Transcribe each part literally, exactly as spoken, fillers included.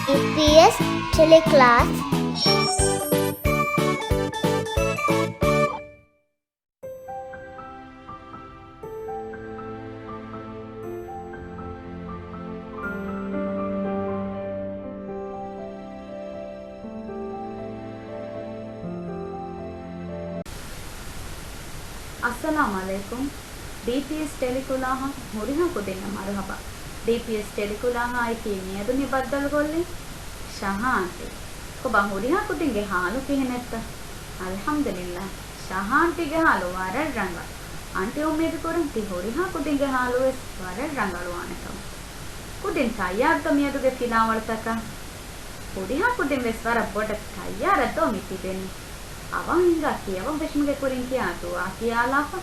ޑީޕީއެސް ޓެލެކްލާސް. އައްސަލާމް ޢަލައިކުމް. ޑީޕީއެސް ޓެލެކްލާސްއަށް ހުރިހާ ކުދިންނަށް މަރުޙަބާ. ޑީޕީއެސް ޓެލެކްލާސްއާއެކީ މިއަދު މި ބައްދަލުކޮށްލީ ޝަހާ އާންޓީ. ކޮބާ ހުރިހާ ކުދިންގެ ޙާލު ކިހިނެއްތަ؟ އަލްޙަމްދުލިއްލާ، ޝަހާ އާންޓީގެ ޙާލު ވަރަށް ރަނގަޅު. އާންޓީ އުއްމީދުކުރަން ތި ހުރިހާ ކުދިންގެ ޙާލުވެސް ވަރަށް ރަނގަޅުވާނެކަމަށް. ކުދިން ތައްޔާރުތަ މިއަދުގެ ފިލާވަޅުތަކަށް؟ ހުރިހާ ކުދިން ވެސް ވަރަށް ބޮޑަށް ތައްޔާރަށް ދޯ މި ތިބެނީ. އަވަހަށް ހިނގާ ކިޔަވަން ފެށުމުގެ ކުރިން ކިޔާ ދުޢާ ކިޔާލާފަ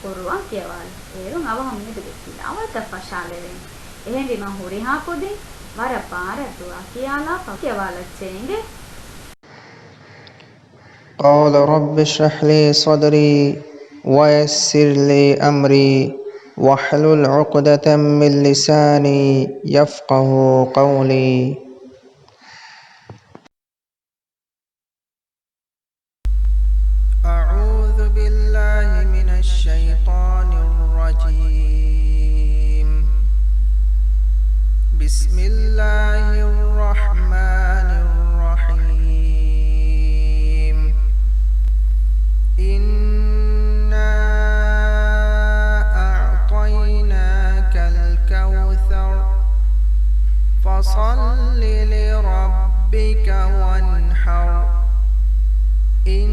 ޤުރުއާން ކިޔަވާލި. އޭރުން އަވަހަށް މިއަދުގެ ފިލާވަޅުތައް ފަށާލެވޭނެ. އެހެންވީމަ ހުރިހާ ކުދިން ވަރަށް ބާރަށް ދުޢާ ކިޔާލާފަ ކިޔަވާލައްޗޭ އިނގޭ. قال رب اشرح لي صدري ويسر لي أمري واحلل عقدة من لساني يفقه قولي. أعوذ بالله من الشيطان الرجيم. بسم الله الرحمن الرحيم. إنا أعطيناك الكوثر. فصل لربك وانحر. إن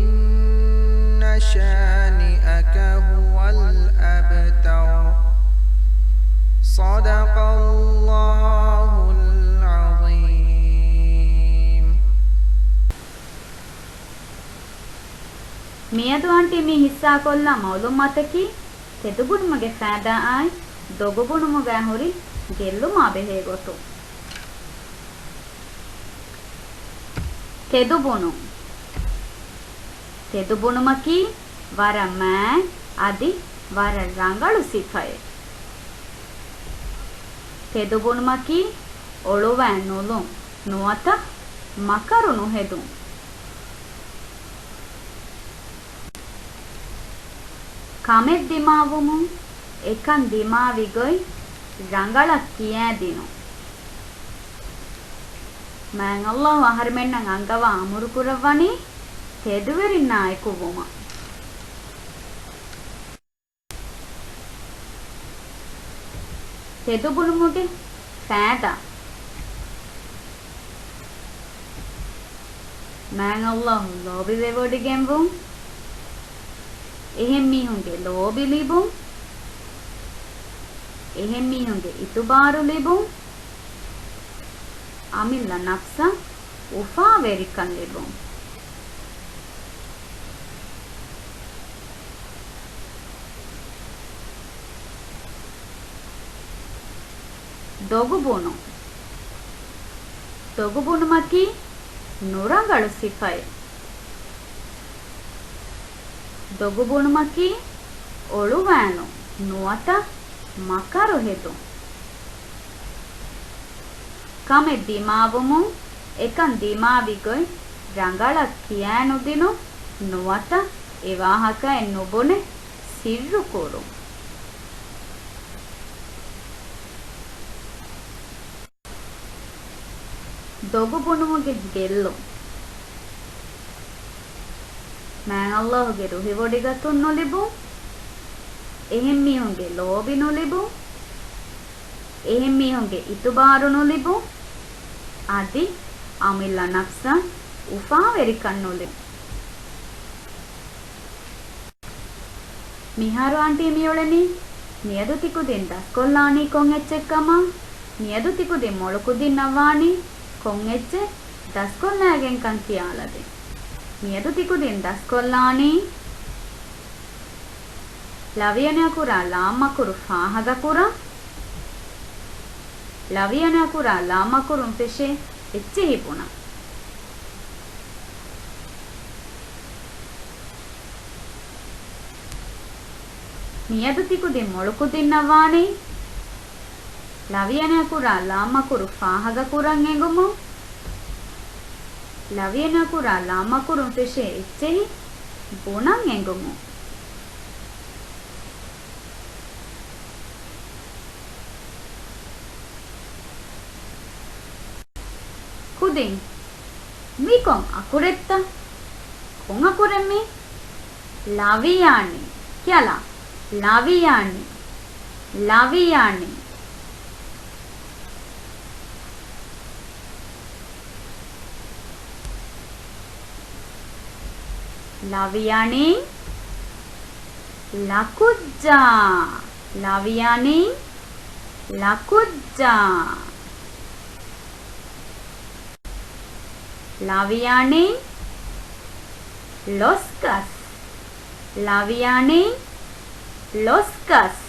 شانئك هو الأبتر. صدق الله العظيم. މިއަދު އާންޓީ މި ހިއްސާކޮށްލާ މައުލޫމާތަކީ ތެދުބުނުމުގެ ފައިދާއާއި ދޮގުބުނުމުގައި ހުރި ގެއްލުމާ ބެހޭ ގޮތުން. ތެދުބުނުން. ތެދުބުނުމަކީ ވަރަށް މާތް އަދި ވަރަށް ރަނގަޅު ސިފައެއް. ތެދުބުނުމަކީ އޮޅުވައި ނުލުން ނުވަތަ މަކަރު ނުހެދުން. ކަމެއް ދިމާވުމުން އެކަން ދިމާވި ގޮތް ރަނގަޅަށް ކިޔައިދިނުން. މާތް ﷲ އަހަރުމެންނަށް އަންގަވާ އަމުރުކުރައްވަނީ ތެދުވެރިންނާއެކު ވުމަށް. ތެދުބުނުމުގެ ފައިދާ. މާތް ﷲ ލޯބިވެވޮޑިގެންވުން، އެހެން މީހުންގެ ލޯބި ލިބުން، އެހެން މީހުންގެ އިތުބާރު ލިބުން، އަމިއްލަ ނަފްސަށް އުފާވެރިކަން ލިބުން. ދޮގުބުނު. ދޮގުބުނުމަކީ ނުރަނގަޅު ސިފައެއް. ދޮގުބުނުމަކީ އޮޅުވާލުން ނުވަތަ މަކަރު ހެދުން. ކަމެއް ދިމާވުމުން އެކަން ދިމާވި ގޮތް ރަނގަޅަށް ކިޔާނުދިނުން ނުވަތަ އެވާހަކައެއް ނުބުނެ ސިއްރު ކުރުން. ދޮގުބުނުމުގެ ގެއްލުން. މާތް ﷲ ގެ ރުހިވޮޑިގަތުން ނުލިބުން، އެހެން މީހުންގެ ލޯބި ނުލިބުން، އެހެން މީހުންގެ އިތުބާރު ނުލިބުން، އަދި އަމިއްލަ ނަފްސަށް އުފާވެރިކަން ނުލިބުން. މިހާރު އާންޓީ މިއުޅެނީ މިއަދު ތިކުދިން ދަސްކޮށްލާނީ ކޮން އެއްޗެއްކަމަށް. މިއަދު ތިކުދިން މޮޅު ކުދިންނަށް ވާނީ ކޮން އެއްޗެއް ދަސްކޮށްލައިގެންކަން ކިޔާލަދޭން. މިއަދު ތިކުދިން ދަސްކޮށްލާނީ ޅ އަކުރާ ޅ އަކުރު ފާހަގަކުރަން. ޅ އަކުރާ ޅ އަކުރުން ފެށޭ އެއްޗެހި ބުނަން. މިއަދު ތިކުދިން މޮޅު ކުދިންނަށް ވާނީ ޅ އަކުރާ ޅ އަކުރު ފާހަގަކުރަން އެނގުމުން، ލަވިޔަނި އަކުރާ ލާމް އަކުރުން ފެށޭ އެއްޗެހި ބުނަން އެނގުމުން. ކުދިން، މީ ކޮން އަކުރެއްތަ؟ ކޮން އަކުރެއް މީ؟ ލަވިޔަނި. ކިޔާލާ. ލަވިޔަނި. ލަވިޔަނި. ލަވިޔަނި. ލަކުއްޖާ. ލަވިޔަނި. ލަކުއްޖާ. ލަވިޔަނި. ލޮސްގަސް. ލަވިޔަނި. ލޮސްގަސް.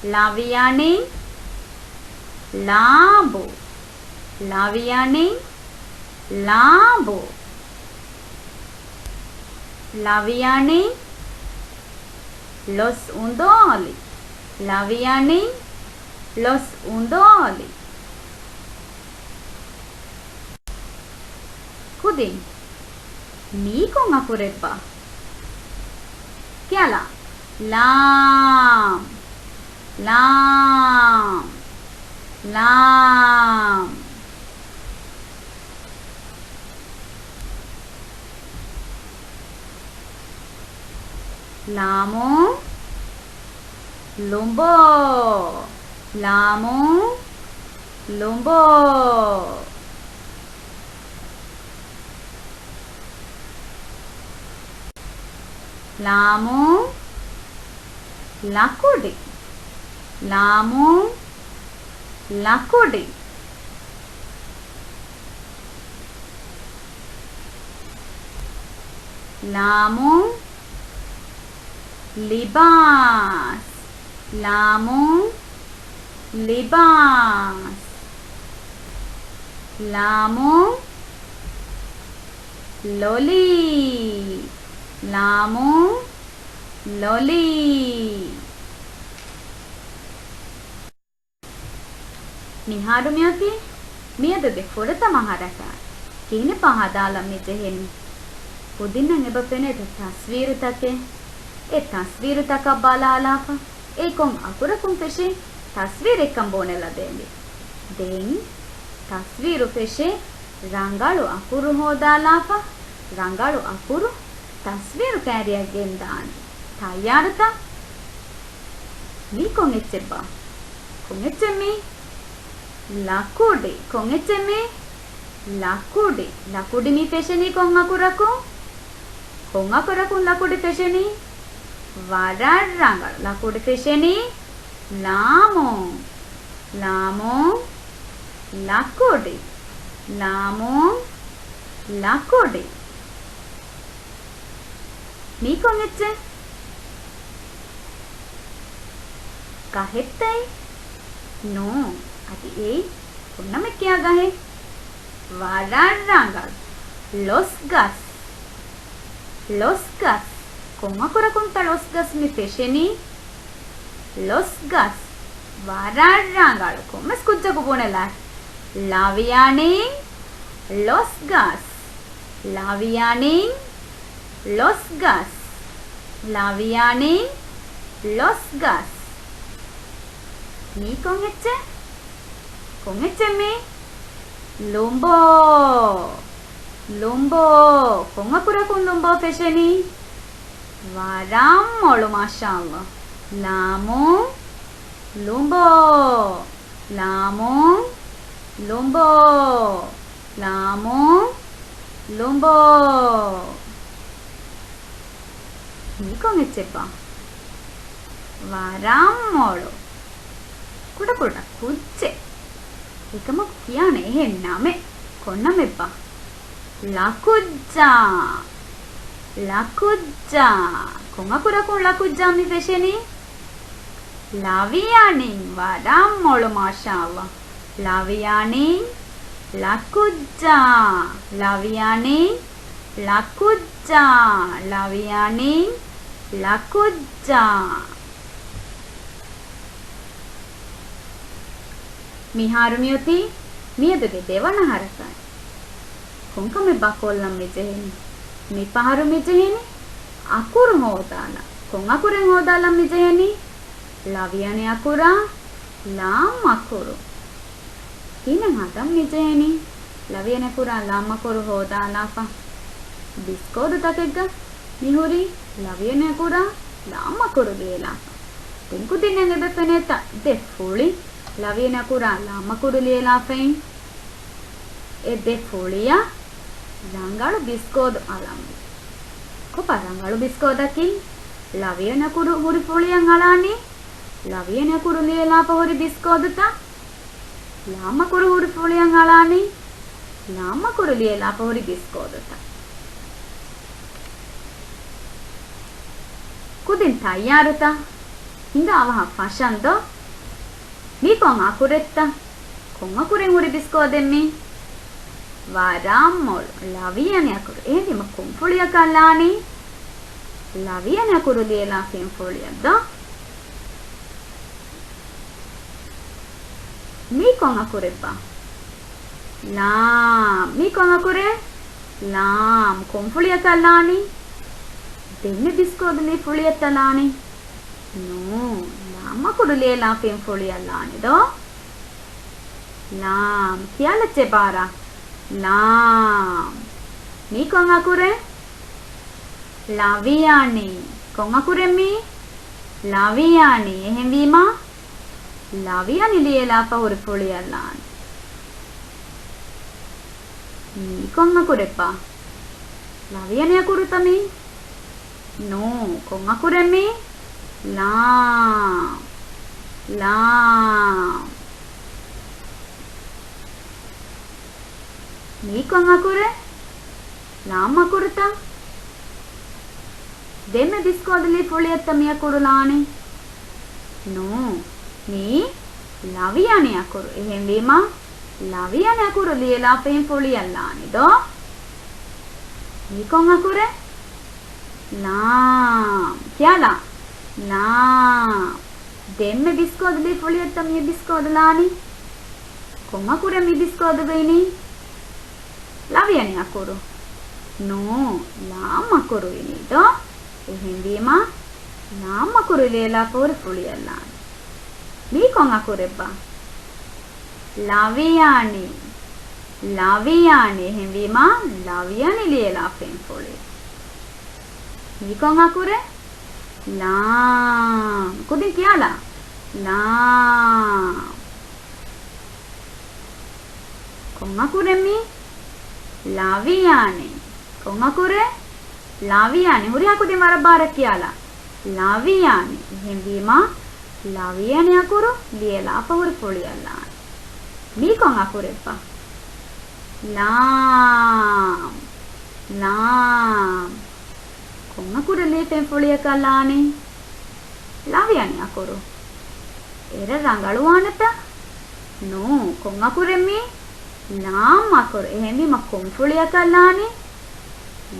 ލަވިޔަނި. ލާބު. ލަވިޔަނި. ލާބު. ލަވިޔަނި. ލޮސް އުނދޯލި. ލަވިޔަނި. ލޮސް އުނދޯލި. ކުދިން، މީ ކޮން އަކުރެއްބާ؟ ކިޔާލާ. ލާމް. ލާމް. ލާމް. ލާމު. ލުނބޯ. ލާމު. ލުނބޯ. ލާމު. ލަކުޑި. ލާމު. ލަކުޑި. ލާމު. ލިބާސް. ލާމު. ލިބާސް. ލާމު. ލޮލީ. ލާމު. ލޮލީ. މިހާރު މިއޮތީ މިއަދުގެ ފުރަތަމަ ހަރަކާތް. ކިހިނެއްބާ ހަދާލަން މި ޖެހެނީ؟ ކުދިންނަށް އެބަ ފެނޭތަ ތަސްވީރުތަކެއް؟ އެ ތަސްވީރުތަކަށް ބަލާފަ، އެ ކޮން އަކުރަކުން ފެށީ ތަސްވީރެއްކަން ބުނެލަދޭންވީ. ދެން ތަސްވީރު ފެށޭ ރަނގަޅު އަކުރު ހޯދާލާފަ، ރަނގަޅު އަކުރު ތަސްވީރު ކައިރިއަށް ގެންދާނެ. ތައްޔާރުތަ؟ މީ ކޮން އެއްޗެއްބާ؟ ކޮން އެއްޗެއް މީ؟ ލަކުޑި. ކޮން އެއްޗެއް މީ؟ ލަކުޑި. ލަކުޑި މި ފެށެނީ ކޮން އަކުރަކުން؟ ކޮން އަކުރަކުން ލަކުޑި ފެށެނީ؟ ވަރަށް ރަނގަޅު. ލަކުޑި ފެށެނީ ލާމު. ލާމު. ލަކުޑި. ލާމު. ލަކުޑި. މީ ކޮން އެއްޗެއް؟ ގަހެއްތައް؟ ނޫން. އަދި އެއީ ކޮންނަމެއް ކިޔާ ގަހެއް؟ ވަރަށް ރަނގަޅު. ލޮސް ގަސް. ލޮސް ގަސް. ކޮން އަކުރަކުންތަ ލޮސް ގަސް މި ފެށެނީ؟ ލޮސް ގަސް. ވަރަށް ރަނގަޅު. ކޮންމެސް ކުއްޖަކު ބުނެލާ. ލަވިޔާނީ ލޮސް ގަސް. ލަވިޔާނީ ލޮސް ގަސް. ލަވިޔާނީ ލޮސް ގަސް. މީ ކޮން އެއްޗެއް؟ ކޮން އެއްޗެއް މީ؟ ލުނބޯ. ލުނބޯ. ކޮން އަކުރަކުން ލުނބޯ ފެށެނީ؟ ވަރަށް މޮޅު، މާޝާﷲ. ލާމު. ލުނބޯ. ލާމު. ލުނބޯ. ލާމު. ލުނބޯ. މީ ކޮން އެއްޗެއްބާ؟ ވަރަށް މޮޅު. ކުޑަކުޑަ ކުއްޖެއް. އެކަމަކު ކިޔާނެ އެހެން ނަމެއް. ކޮން ނަމެއްބާ؟ ލަކުއްޖާ. ލަކުއްޖާ. ކޮން އަކުރަކުން ލަކުއްޖާ މި ފެށެނީ؟ ލަވިޔާނީ. ވަރަށް މޮޅު، މާޝާﷲ. ލަވިޔާނީ. ލަކުއްޖާ. ލަވިޔާނީ. ލަކުއްޖާ. ލަވިޔާނީ. ލަކުއްޖާ. މިހާރު މިއޮތީ މިއަދުގެ ދެވަނަ ހަރަކާތް. ކޮންކަމެއްބާ ކޮށްލަން މިޖެހެނީ؟ މި ފަހަރު މިޖެހެނީ އަކުރު ހޯދާލާ. ކޮން އަކުރެއް ހޯދާލަން މިޖެހެނީ؟ ޅަވިޔަނި އަކުރާ ލާމް އަކުރު. ކިހިނެއް ހަދަން މިޖެހެނީ؟ ޅަވިޔަނި އަކުރާ ލާމް އަކުރު ހޯދާލާފަ. ބިސްކޯދު ތަކެއްގަ މިހުރީ ޅަވިޔަނި އަކުރާ ލާމް އަކުރު ލިޔެލާފަ. ދެން ކުދިންނަށް އެބަ ފެނޭތަ ދެ ފުޅި؟ ޅަވިޔަނި އަކުރާ ލާމް އަކުރު ލިޔެލާފައި. އެ ދެ ފުޅިއަށް ރަނގަޅު ބިސްކޯދު އަޅަންވީ. ކޮބާ ރަނގަޅު ބިސްކޯދަކީ؟ ޅަވިޔަނި އަކުރު ހުރި ފުޅިއަށް އަޅާނީ ޅަވިޔަނި އަކުރު ލިޔެލާފަ ހުރި ބިސްކޯދުތައް. ލާމް އަކުރު ހުރި ފުޅިއަށް އަޅާނީ ލާމް އަކުރު ލިޔެލާފަ ހުރި ބިސްކޯދުތައް. ކުދިން ތައްޔާރުތަ؟ ހިނގާ އަވަހަށް ފަށަން ދޯ. މީ ކޮން އަކުރެއްތަ؟ ކޮން އަކުރެއް ހުރި ބިސްކޯދެއް މީ؟ ވަރަށް މޮޅު. ޅަވިޔަނި އަކުރު. އެހެންވީމަ ކޮން ފުޅިއަކަށް ލާނީ؟ ޅަވިޔަނި އަކުރު ލިޔެލާފައި ފުޅިއަށް ދޯ. މީ ކޮން އަކުރެއްބާ؟ ލާމް. މީ ކޮން އަކުރެއް؟ ލާމް. ކޮން ފުޅިއަކަށް ލާނީ؟ ދެންމެ ބިސްކޯދު ލިޔި ފުޅިއަށްތަ ލާނީ؟ ނޫން. ލާމް އަކުރު ލިޔެލާފައި ފުޅިއަށް ލާނީ ދޯ؟ ލާމް. ކިޔާލައްޗޭ ބާރާ. ލާމް. މީ ކޮން އަކުރެއް؟ ޅަވިޔަނި. ކޮން އަކުރެއް މީ؟ ޅަވިޔަނި. އެހެންވީމަ ޅަވިޔަނި ލިޔެލާފަ ހުރި ފުޅިއަށް ލާން. މީ ކޮން އަކުރެއްބާ؟ ޅަވިޔަނި އަކުރުތަ މީ؟ ނޫ. ކޮން އަކުރެއް މީ؟ ޅާ. ޅާ. މީ ކޮން އަކުރެއް؟ ޅާމް އަކުރުތަ؟ ދެންމެ ބިސްކޯދު ލިޔި ފުޅިއަށްތަ މި އަކުރު ލާނީ؟ ނޫ. މީ ޅަވިޔަނި އަކުރު. އެހެންވީމަ ޅަވިޔަނި އަކުރު ލިޔެލާފައި ފުޅިއަށް ލާނީ ދޯ؟ މީ ކޮން އަކުރެއް؟ ޅާމް. ކިޔާލާ. ޅާމް. ދެންމެ ބިސްކޯދު ލިޔި ފުޅިއަށްތަ މި ބިސްކޯދު ލާނީ؟ ކޮން އަކުރެއް މި ބިސްކޯދުގަ އިނީ؟ ޅަވިޔަނި އަކުރު. ނޫ، ޅާމް އަކުރު އިނީ ދޯ؟ އެހެންވީމަ ޅާމް އަކުރު ލިޔެލާފަ ހުރި ފުޅިއަށް ލާން. މީ ކޮން އަކުރެއްބާ؟ ޅަވިޔަނި. ޅަވިޔަނި. އެހެންވީމަ ޅަވިޔަނި ލިޔެލާފައި ފުޅި. މީ ކޮން އަކުރެއް؟ ޅާމް. ކުދިން ކިޔާލާ. ޅާމް. ކޮން އަކުރެއް މީ؟ ޅަވިޔަނި. ކޮން އަކުރެއް؟ ޅަވިޔަނި. ހުރިހާ ކުދިން ވަރަށް ބާރަށް ކިޔާލާ. ޅަވިޔަނި. އެހެންވީމަ ޅަވިޔަނި އަކުރު ލިޔެލާފަ ހުރި ފުޅިއަށް ލާން. މީ ކޮން އަކުރެއްބާ؟ ޅާމް. ޅާމް. ކޮން އަކުރެއް ލިޔެފައި ފުޅިއަކަށް ލާނީ؟ ޅަވިޔަނި އަކުރު. އެރަށް ރަނގަޅުވާނެތަ؟ ނޫ. ކޮން އަކުރެއް މީ؟ ޅާމް އަކުރު. އެހެންވީމަ ކޮން ފުޅިއަކަށް ލާނީ؟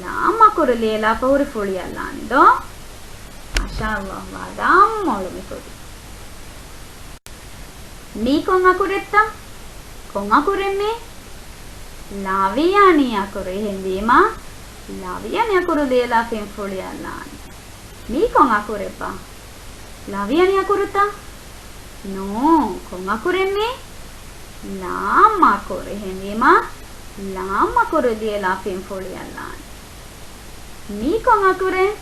ޅާމް އަކުރު ލިޔެލާފަ ހުރި ފުޅިއަށް ލާނީ ދޯ؟ މާޝާﷲ، ވަރަށް މޮޅު މި ކުދިން. މީ ކޮން އަކުރެއްތަ؟ ކޮން އަކުރެއް މީ؟ ޅަވިޔަނި އަކުރު. އެހެންވީމަ ޅަވިޔަނި އަކުރު ލިޔެލާފައި ފުޅިއަށް ލާން. މީ ކޮން އަކުރެއްބާ؟ ޅަވިޔަނި އަކުރުތަ؟ ނޫ. ކޮން އަކުރެއް މީ؟ ޅާމް އަކުރު. އެހެންވީމަ ޅާމް އަކުރު ލިޔެލާފައި ފުޅިއަށް ލާން. މީ ކޮން އަކުރެއް؟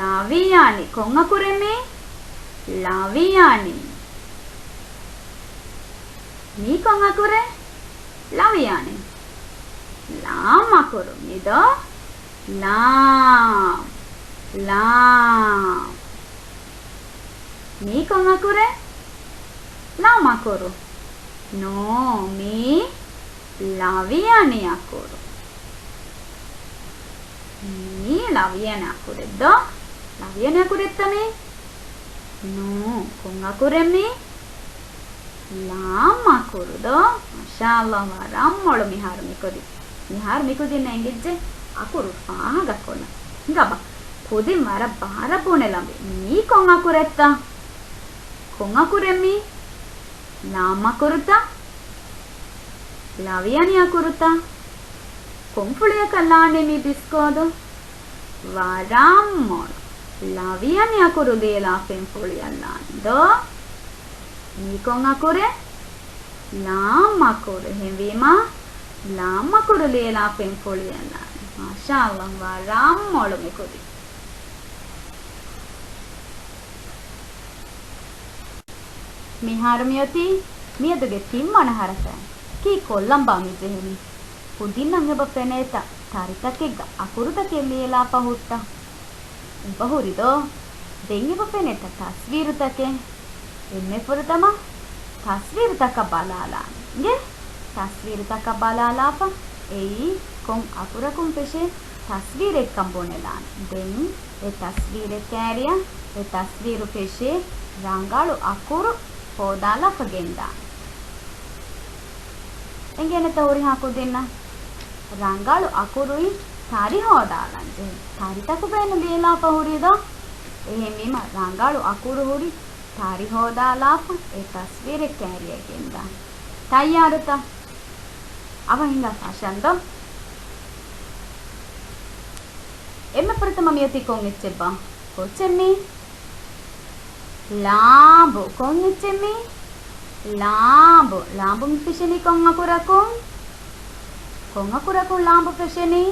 ޅަވިޔަނި. ކޮން އަކުރެއް މީ؟ ޅަވިޔަނި. މީ ކޮން އަކުރެއް؟ ޅަވިޔަނި. ޅާމް އަކުރު. މި ދޯ؟ ޅާމް. ޅާމް. މީ ކޮން އަކުރެއް؟ ޅާމް އަކުރު. ނޯ، މީ ޅަވިޔަނި އަކުރު. މީ ޅަވިޔަނި އަކުރެއް ދޯ؟ ޅަވިޔަނި އަކުރެއްތަ މީ؟ ނޫ، ކޮން އަކުރެއް މީ؟ ޅާމް އަކުރު ދޯ؟ މާޝާﷲ، ވަރަށް މޮޅު މިހާރު މިކުދިން. މިހާރު މިކުދިންނަށް އެނގިއްޖެ އަކުރު ފާހަގަކޮށްލަން. ހިނގާބަ، ކުދިން ވަރަށް ބާރަށް ބުނެލަނބި. މީ ކޮން އަކުރެއްތަ؟ ކޮން އަކުރެއް މީ؟ ލާމް އަކުރުތަ؟ ލަވިޔަނި އަކުރުތަ؟ ކޮންފުޅިއަކަށް ލާނީ މި ބިސްކޯދު؟ ވަރަށް މޮޅު. ލަވިޔަނި އަކުރު ލިޔެލާފަ ފުޅިއަށް ލާނީ ދޯ؟ މީ ކޮން އަކުރެއް؟ ލާމް އަކުރު. އެހެންވީމަ، ލާމް އަކުރު ލިޔެލާފަ ފުޅިއަށް ލާނީ. މާޝާﷲ، ވަރަށް މޮޅު މި ކުދިން. މިހާރު މިއޮތީ މިއަދުގެ ތިންވަނަ ހަރަކާތް. ކީއްކޮށްލަންބާ މި ޖެހެނީ؟ ކުދިންނަށް އެބަ ފެނޭތަ ތަރިތަކެއްގަ އަކުރުތަކެއް ލިޔެލާފަ ހުއްޓަ؟ އެބަ ހުރި ދޯ؟ ދެން އެބަ ފެނޭތަ ތަސްވީރުތަކެއް؟ އެންމެ ފުރަތަމަ ތަސްވީރުތަކަށް ބަލާލާނެ. އިނގޭ، ތަސްވީރުތަކަށް ބަލާލާފަ އެއީ ކޮން އަކުރަކުން ފެށޭ ތަސްވީރެއްކަން ބުނެލާނެ. ދެން އެ ތަސްވީރެއް ކައިރިއަށް އެ ތަސްވީރު ފެށޭ ރަނގަޅު އަކުރު ހޯދާލާފަ ގެންދާނެ. އެނގޭނެތަ ހުރިހާ ކުދިންނަށް؟ ރަނގަޅު އަކުރުއިން ތަރި ހޯދާލަން ޖެހޭ. ތަރިތަކުގައިނު ލިޔެލާފަ ހުރީ ދޯ؟ އެހެންވީމަ ރަނގަޅު އަކުރު ހުރި ތަރި ހޯދާލާފަ އެ ތަސްވީރެއް ކައިރިއަށް ގެންދާނެ. ތައްޔާރުތަ؟ އަވަހަށް ހިނގާ ފަށަން ދޯ؟ އެންމެ ފުރަތަމަ މިއޮތީ ކޮން އެއްޗެއްބާ؟ ކޮއްޗެއް މީ؟ ލާނބު. ކޮން އެއްޗެއް މީ؟ ލާނބު. ލާނބު މި ފެށެނީ ކޮން އަކުރަކުން؟ ކޮން އަކުރަކުން ލާނބު ފެށެނީ؟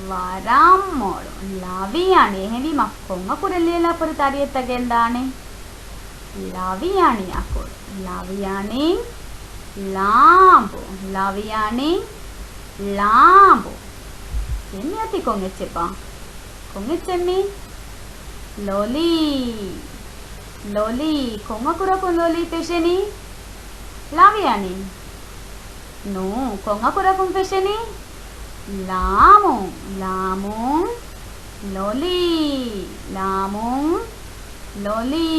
ވަރަށް މޮޅު. ލަވިޔަނި. އެހެންވީމަ ކޮން އަކުރެއް ލިޔެލާފަ ހުރި ތަރިއެއްތަ ގެންދާނީ؟ ލަވިޔަނި އަކުރު. ލަވިޔަނި ލާނބު. ލަވިޔަނި ލާނބު. ދެން މިއޮތީ ކޮން އެއްޗެއްބާ؟ ކޮން އެއްޗެއް މީ؟ ލޮލީ. ލޮލީ. ކޮން އަކުރަކުން ލޮލީ ފެށެނީ؟ ލަވިޔަނި. ނޫން. ކޮން އަކުރަކުން ފެށެނީ؟ ލާމުން. ލާމުން. ލޮލީ. ލާމުން. ލޮލީ.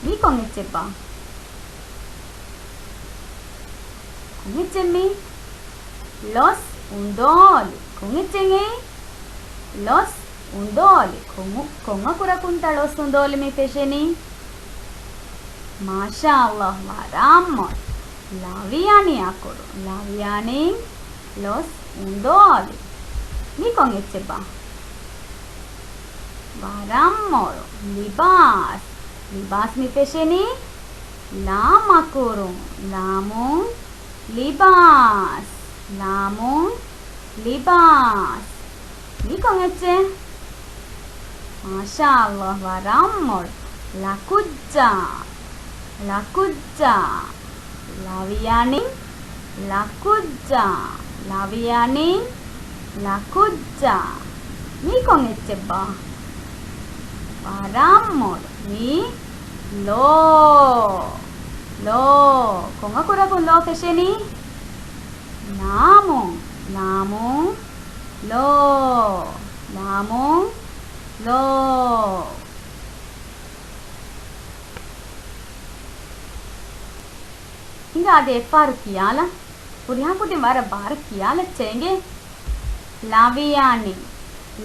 މީ ކޮން އެއްޗެއްބާ؟ ކޮން އެއްޗެއް މީ؟ ލޮސް އުނދޯލި. ކޮން އެއްޗެއް އެއީ؟ ލޮސް އުނދޯލި. ކޮން، ކޮން އަކުރަކުންތަ ލޮސް އުނދޯލި މި ފެށެނީ؟ މާޝާﷲ، ވަރަށް މޮޅު. ލަވިޔަނި އަކުރު. ލަވިޔަނި ލޮސް އުނދޯލި. މީ ކޮން އެއްޗެއްބާ؟ ވަރަށް މޮޅު. ލިބާސް. ލިބާސް މި ފެށެނީ ލާމް އަކުރުން. ލާމުން ލިބާސް. ލާމުން ލިބާސް. މީ ކޮން އެއްޗެއް؟ މާޝާﷲ، ވަރަށް މޮޅު. ލަކުއްޖާ. ލަކުއްޖާ. ލަވިޔަނި ލަކުއްޖާ. ލަވިޔަނި ލަކުއްޖާ. މީ ކޮން އެއްޗެއްބާ؟ ވަރަށް މޮޅު. މީ ލޯ. ލޯ. ކޮން އަކުރަކުން ލޯ ފެށެނީ؟ ލާމުން. ލާމުން. ލޯ. ލާމުން. ލޯ. ހިނގާ އަދި އެއްފަހަރު ކިޔާލަ. ހުރިހާ ކުދިން ވަރަށް ބާރަށް ކިޔާލައްޗޭ އިނގޭ. ލަވިޔަނި.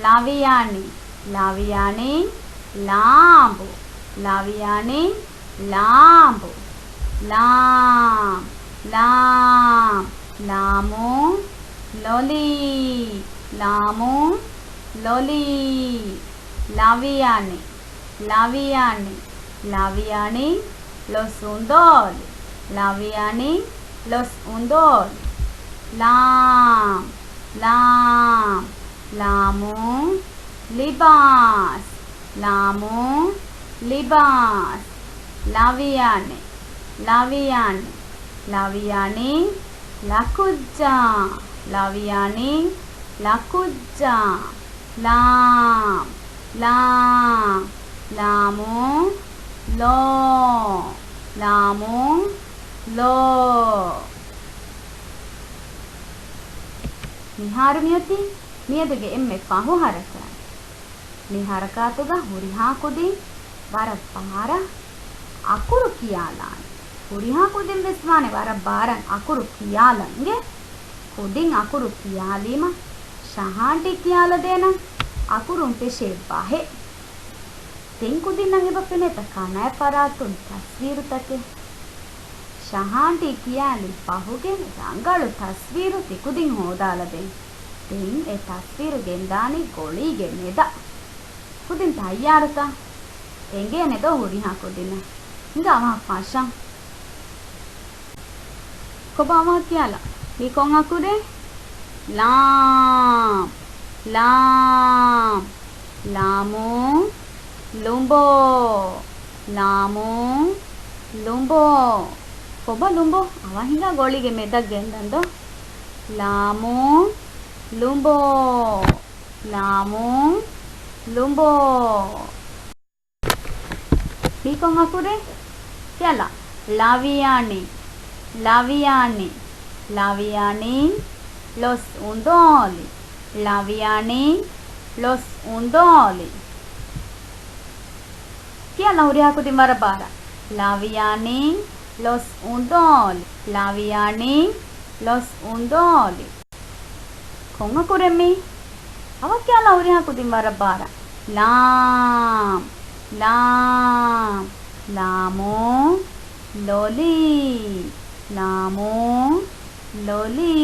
ލަވިޔަނި. ލަވިޔަނި. ލާނބު. ލަވިޔަނި. ލާނބު. ލާން. ލާން. ލާމުން. ލޮލީ. ލާމުން. ލޮލީ. ލަވިޔަނި. ލަވިޔަނި. ލަވިޔަނި. ލޮސް އުނދޯލި. ލަވިޔަނި. ލޮސް އުނދޯލި. ލާން. ލާން. ލާމުން. ލިބާސް. ލާމުން. ލިބާސް. ލަވިޔަނި. ލަވިޔަނި. ލަވިޔަނި. ލަކުއްޖާ. ލަވިޔަނި. ލަކުއްޖާ. ލާން. ލާން. ލާމުން. ލޯ. ލާމުން. ލޯ. މިހާރު މިއޮތީ މިއަދުގެ އެންމެ ފަހު ހަރަކާތް. މި ހަރަކާތުގަ ހުރިހާ ކުދިން ވަރަށް ބާރަށް އަކުރު ކިޔާލާނެ. ހުރިހާ ކުދިން ވެސް ވާނެ ވަރަށް ބާރަށް އަކުރު ކިޔާލަން އިނގޭ. ކުދިން އަކުރު ކިޔާލީމަ، ޝަހާންޓީ ކިޔާލަދޭނަން އަކުރުން ފެށޭ ބަހެއް. ދެން ކުދިންނަށް އެބަ ފެނޭތަ ކަނާތް ފަރާތުން ތަސްވީރުތަކެއް؟ ޝަހާންޓީ ކިޔާލި ފަހުގެ ރަނގަޅު ތަސްވީރު ތިކުދިން ހޯދާލަދޭން. ދެން އެ ތަސްވީރު ގެންދާނީ ގޮޅީގެ މެދަށް. ކުދިން ތައްޔާރުތަ؟ އެނގޭނެ ދޯ ހުރިހާ ކުދިންނަށް؟ ހިނގާ އަވަހަށް ފަށަން. ކޮބާ އަވަހަށް ކިޔާލަ. މީ ކޮން އަކުރެއް؟ ލާމް. ލާމް. ލާމުން ލުނބޯ. ލާމުން ލުނބޯ. ކޮބާ ލުނބޯ؟ އަވަހަށް ހިނގާ ގޮޅީގެ މެދަށް ގެންދަން ދޯ. ލާމުން ލުނބޯ. ލާމުން ލުނބޯ. މީ ކޮން އަކުރެއް؟ ކިޔާލަ. ޅަވިޔަނި. ޅަވިޔަނި. ޅަވިޔަނިން ޅޮސް އުނދޯލި. ޅަވިޔަނިން ޅޮސް އުނދޯލި. ކިޔާލަ ހުރިހާ ކުދިން ވަރަށް ބާރަށް. ޅަވިޔަނިން ޅޮސް އުނދޯލި. ޅަވިޔަނިން ޅޮސް އުނދޯލި. ކޮން އަކުރެއް މީ؟ އަވަހަށް ކިޔާލަ ހުރިހާ ކުދިން ވަރަށް ބާރަށް. ލާމް. ލާމް. ލާމުން ލޮލި. ލާމުން ލޮލި.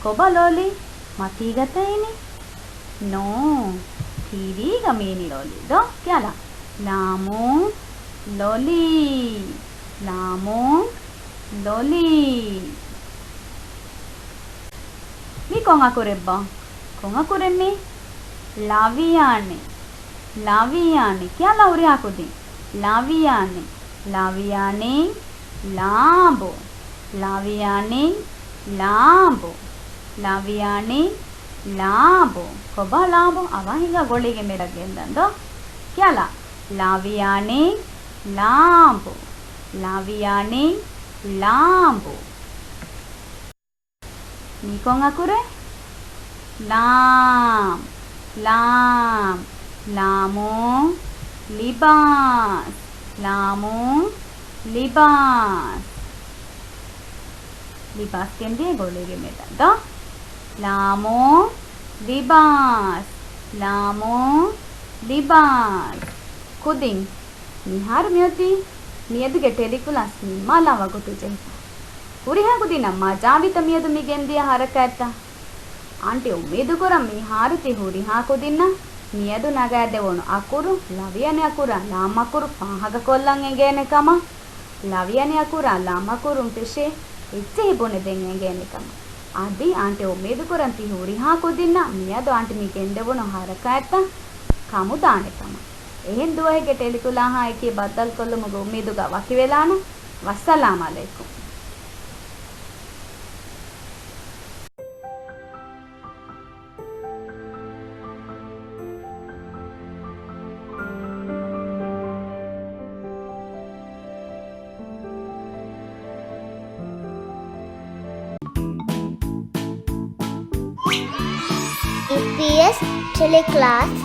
ކޮބާ ލޮލި؟ މަތީގަ ތައިނި؟ ނޯ. ތިރީގަ މީނި ލޮލި ދޯ. ކިޔާލަ. ލާމުން ލޮލި. ލާމުން ލޮލި. މީ ކޮން އަކުރެއްބާ؟ ކޮން އަކުރެއް މީ؟ ޅަވިޔަނި. ޅަވިޔަނި. ކިޔާލަ ހުރިހާ ކުދިން. ޅަވިޔަނި. ޅަވިޔަނިން ލާނބު. ޅަވިޔަނިން ލާނބު. ޅަވިޔަނިން ލާނބު. ކޮބާ ލާނބު؟ އަވަހަށް ހިނގާ ގޮޅީގެ މެދަށް ގެންދަން ދޯ. ކިޔާލަ. ޅަވިޔަނިން ލާނބު. ޅަވިޔަނިން ލާނބު. މީ ކޮން އަކުރެއް؟ ލާމް. ލާމް. ލާމުން ލިބާސް. ލާމުން ލިބާސް. ލިބާސް ގެންދިޔަ ގޮޅީގެ މެދަށް ދޯ. ލާމުން ލިބާސް. ލާމުން ލިބާސް. ކުދިން. މިހާރު މިއޮތީ މިއަދުގެ ޓެލިކުލާސް ނިންމާލާ ވަގުތު ޖެހިފަ. ހުރިހާ ކުދިންނަށް މަޖާވީތަ މިއަދު މި ގެންދިޔަ ހަރަކާތްތައް؟ އާންޓި އުއްމީދުކުރަން މިހާރު ތި ހުރިހާ ކުދިންނަށް މިއަދު ނަގާދެވުނު އަކުރު ޅަވިޔަނި އަކުރާ ޅާމް އަކުރު ފާހަގަކޮށްލަން އެނގޭނެ ކަމަށް، ޅަވިޔަނި އަކުރާ ޅާމް އަކުރުން ފެށޭ އެއްޗެހި ބުނެދޭން އެނގޭނެ ކަމަށް. އަދި އާންޓި އުއްމީދުކުރަން ތި ހުރިހާ ކުދިންނަށް މިއަދު އާންޓި މި ގެންދެވުނު ހަރަކާތްތައް ކަމުދާނެ ކަމަށް. އެހެން ދުވަހެއްގެ ޓެލިކުލާހާ އެކީ ބައްދަލުކޮށްލުމުގެ އުއްމީދުގަ ވަކިވެލާނަން. ވައްސަލާމް އަލައިކުމް. އީޕީއެސް ޓެލެކްލާސް.